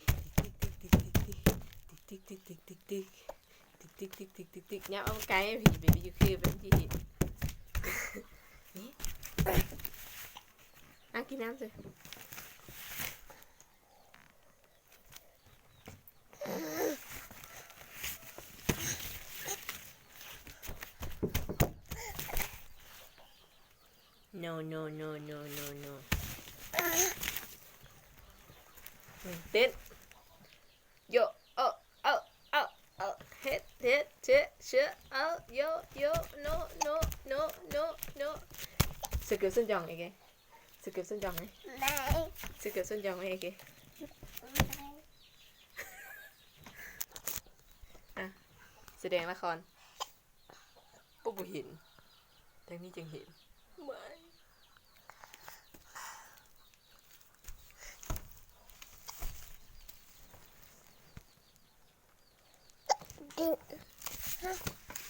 ຕິກໆໆໆໆ ຕິກໆໆໆໆ ຕິກໆໆໆໆ ຕິກໆໆໆໆ ຫຍັບອອກໄກ ເບບີຢູ່ຄືເປັນທີ່ເຫັນ ນີ້ ອ່ະ ກິນນ້ຳຊິ. No, no, no, no, no, no. ເຕັ້ນ ໂຢ ເອົາ ເອົາ ເອົາ ເອົາ ເຮັດ ເຮັດ ເຊ ເຊ ເອົາ ໂຢ ໂຢ ໂນ ໂນ ໂນ ໂນ ໂນ ສະເກີບສຸນຈອງອີກເກ ສະເກີບສຸນຈອງເລີຍ ສະເກີບສຸນຈອງເລີຍເກ ອ່ະ ສະແດງລະຄອນ. ບໍ່ ບໍ່ເຫັນ ທາງນີ້ຈຶ່ງເຫັນ ວ້າຍ